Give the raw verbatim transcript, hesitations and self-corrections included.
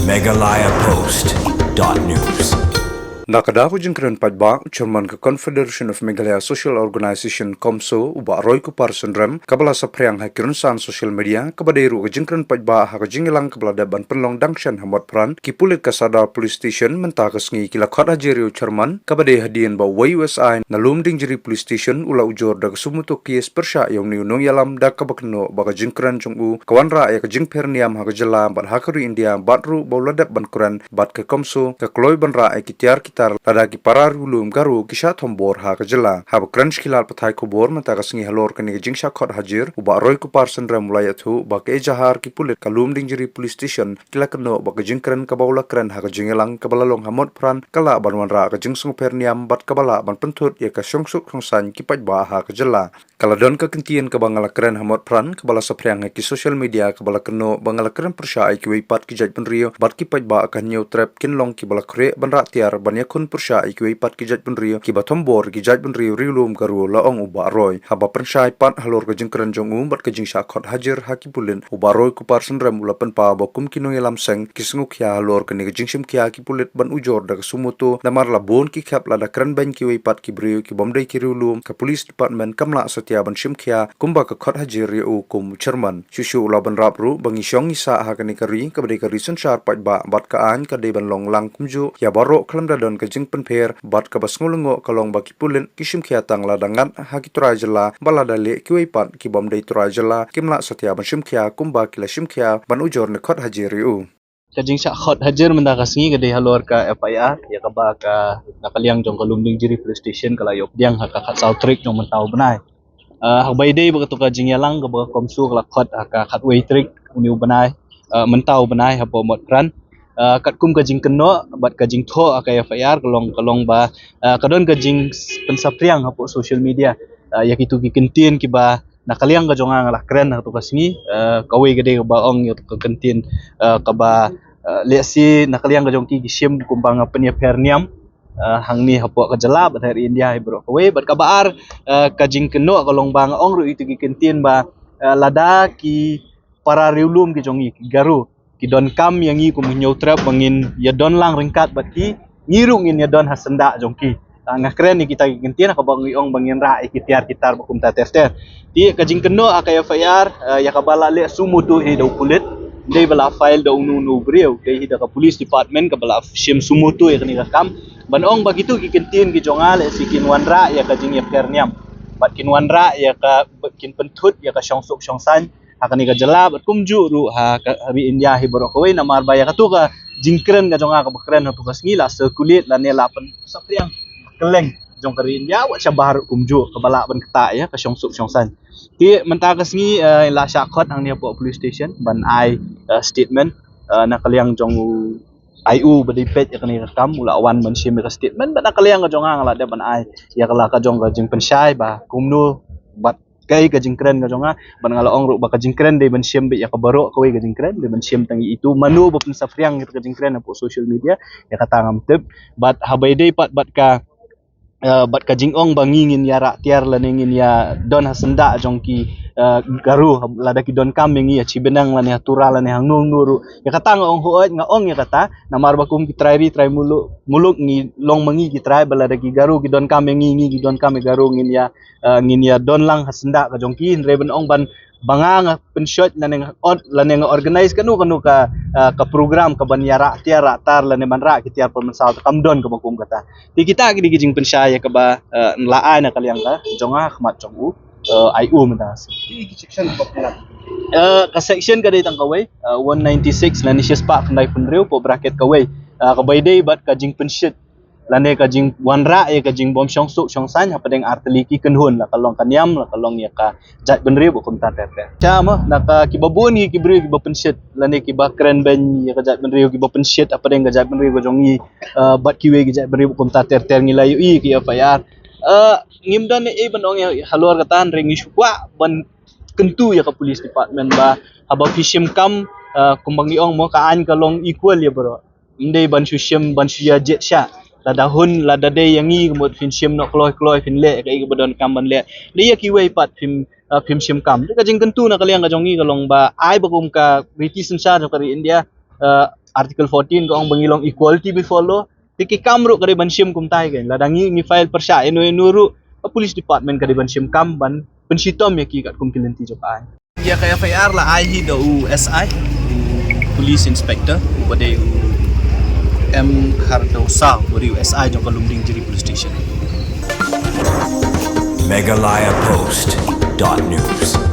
Meghalaya Post dot news. Na ka daw ka jingkren paidbah, u chairman ka Confederation of Meghalaya Social Organisation, CoMSO, u Bah Roy Kupar Synrem, kaba la saphriang ha ki rynsan social media, kaba dei ruh ka jingkren paidbah ha ka jingïalang kaba la dep ban pynlong dang shen ha Motphran, ki pulit ka Sadar Police Station mynta ka sngi ki la khot hajir ïa u chairman, kaba dei hadien ba uwei u S I na Lumdiengjri Police Station u la ujor da ka sumoto case pyrshah ïa une u nongïalam da kaba kynnoh ba ka jingkren jong u ka wanrah ïa ka jingpher niam ha ka jylla bad ha ka ri India bad ruh ba u la dep ban kren bad ka CoMSO ka kloi ban rah ïa ki tiar ki tar lada ki para riewlum Garo ki shah thombor ha ka jylla. Haba kren sha ki lad pathai khubor mynta ka sngi halor kane ka jingshah khot hajir, u Bah Roy Kupar Synrem u la ïathuh ba ka ejahar ki pulit ka Lumdiengjri Police Station ki la kynnoh ba ka jingkren kaba u la kren ha ka jingïalang kaba la long ha Motphran ka lah ban wanrah ka jingsngewpher niam bad kaba lah ban pynthut ïa ka shongsuk shongsaiñ ki paidbah ha ka jylla. Ka la don ka kyntien kaba nga la kren ha Motphran kaba la saphriang ha ki social media kaba la kynnoh ba nga la kren pyrshah ïa kiwei pat ki jaitbynriew bad ki paidbah ka Hynñiewtrep kin long kiba la khreh ban rah tiar ban ïakhun pyrshah ïa kiwei pat ki jaitbynriew kiba thombor ïa ki jaitbynriew riewlum Garo, la ong u Bah Roy. Haba pynshai pat halor ka jingkren jong u bad ka jingshah khot hajir ha ki pulit, u Bah Roy Kupar Synrem u la pynpaw ba kum ki nongïalam seng ki sngewkhia halor kane ka jingshim khia ki pulit ban ujor da ka sumoto namar la bun ki khep lada kren beiñ kiwei pat ki briew kibym dei ki riewlum, ka police department kam lah satia ban shim khia kumba ka khot hajir ïa u kum u chairman. Shuh shuh u la bynrap ruh ba ngi shong ngi sah ha kane ka ri kaba dei ka ri synshar paidbah bad ka aiñ ka dei ban long lang kumjuh ïa baroh khlem da don ka jingpynpher bad kaba sngewlyngngoh ka long ba ki pulit ki shim khia tang lada ngat ha ki trai jylla bad lada leh kiwei pat kibym dei trai jylla kim lah satia ban shim khia kumba ki la shim khia ban ujor ne khot hajir ïa u. Ka jingshah khot hajir mynta ka sngi ka dei halor ka F I R ïa kaba ka na ka liang jong ka Lumdiengjri Police Station ka la ïoh pdiang ha ka khatsaw tarik jong mynta u bnai. Ah, haba ïadei bad kato ka jingïalang kaba ka CoMSO ka la khot ha ka khatwei tarik une u bnai, ah, mynta u bnai hapoh Motphran. Ah, katkum ka jingkynnoh bad ka jingthoh ha ka F I R ka long, ka long ba, ah, ka don ka jingpynsaphriang hapoh social media, ah, ïa kito ki kyntien kiba na ka liang ka jong nga nga la kren ha kato ka sngi, ah, kawei ka dei kaba ong ïa kato ka kyntien, ah, kaba, ah, lehse na ka liang ka jong ki ki shim kumba nga pynïapher niam, ah, hangne hapoh ka jylla bad ha ri India hi baroh kawei. Bad kaba ar, ah, ka jingkynnoh ka long ba nga ong ruh ïa kito ki kyntien ba, ah, lada ki para riewlum ki jong ngi ki Garo ki donkam ïa ngi kum Hynñiewtrep ba ngin ïadon lang ryngkat bad ki, ngi ruh ngin ïadon ha syndah jong ki. Ah, nga kren ïa kita ki kyntien ha kaba ngi ong ba ngin rah ïa ki tiar ki tar bad kumta ter ter. Te ka jingkynnoh ha ka F I R, ah, ïa kaba la leh sumoto hi da u pulit, dei ba la file da uno uno u briew, dei hi da ka police department kaba la shim sumoto ïa kane ka kam. Ban ong ba kito ki kyntien ki jong nga lehse kin wanrah ïa ka jingïapher niam bad kin wanrah ïa ka, kin pynthut ïa ka shongsuk shongsaiñ ha kane ka jylla bad kumjuh ruh ha ka ri India hi baroh kawei namar ba ïa kato ka jingkren ka jong nga kaba kren hato ka sngi la circulate lane la pynsaphriang kylleng jong ka ri India wat shabar ruh kumjuh kaba lah ban ktah ïa ka shongsuk shongsaiñ. Te mynta ka sngi, eh, la shah khot hangne hapoh police station ban ai, eh, statement, eh, na ka liang jong u I O ba dei peit ïa kane ka kam u la wan ban shim ïa ka statement bad na ka liang ka jong nga nga la dep ban ai ïa ka la ka jong ka jingpynshai ba kumno bad kaei ka jingkren ka jong nga, bad nga la ong ruh ba ka jingkren dei ban shim beit ïa ka baroh kawei ka jingkren, dei ban shim tang ïa itu mano ba pynsaphriang ïa ka jingkren hapoh social media, ïa kata ngam tip. Bad haba ïadei pat bad ka, eh, bad ka jingong ba ngi ngin ïa rah tiar lane ngin ïa don ha syndah jong ki, eh, Garo, lada ki donkam ïa ngi ha Shibneng lane ha Tura lane hangno hangno ruh. Ïa kata nga ong hooid, nga ong ïa kata namar ba kum ki trai ri trai muluk, muluk ngi long ma ngi ki trai, ba lada ki Garo ki donkam ïa ngi, ngi ki donkam ïa Garo, ngin ïa, eh, ngin ïa don lang ha syndah ka jong ki. Hynrei ban ong ban ba nga nga pynshoi lane nga ot lane nga organize kano kano ka, eh, ka program ka ban ïa rah tiar rah tar lane ban rah ki tiar pynmynsaw, kam don kaba kum kata. Te kita ki dei ki jingpynshai ïa kaba, eh, la ai na ka liang ka jong nga ha khmat jong u, eh, I O mynta. Ki section ba pynat. Eh, ka section ka dei tang kawei, eh, one ninety-six lane shispah khyndai phew hynriew hapoh bracket kawei. Eh, kaba ïadei bad ka jingpynshit lane ka jingwanrah ïa ka jingbym shongsuk shongsaiñ hapdeng artylli ki kynhun, la ka long ka niam, la ka long ïa ka jaitbynriew bad kumta ter ter. Sha ma na ka kiba bun hi ki briew kiba pynshit lane kiba kren beiñ ïa ka jaitbynriew, kiba pynshit hapdeng ka jaitbynriew ka jong ngi, eh, bad kiwei ki jaitbynriew bad kumta ter ter, ngi la ïohi ki F I R. Eh, ngim don ei ei ban ong ïa halor kata, hynrei ngi shu kwah ban kyntu ïa ka police department ba haba phi shim kam, eh, kumba ngi ong mo, ka aiñ ka long equal ïa baroh. Ym dei ban shu shim ban shu ïa jied shah. Lada hun, lada dei ïa ngi ka mut phin shim noh kloi kloi, phin leh kaei kaba donkam ban leh. Dei ïa kiwei pat phim, eh, phim shim kam. Te ka jingkyntu na ka liang ka jong ngi ka long ba ai ba kum ka riti synshar jong ka ri India, eh, Article fourteen ka ong ba ngi long equality before law. Te ki kam ruh ka dei ban shim kumta hi kein. Lada ngi ngi file pyrshah ïa no ïa no ruh, ka police department ka dei ban shim kam ban pynshitom ïa ki katkum ki lynti jong ka aiñ. Ïa ka F I R la ai hi da u S I, u police inspector, uba dei u M Khardewsaw, uba dei u S I jong ka Lumdiengjri police station. Meghalaya Post dot news.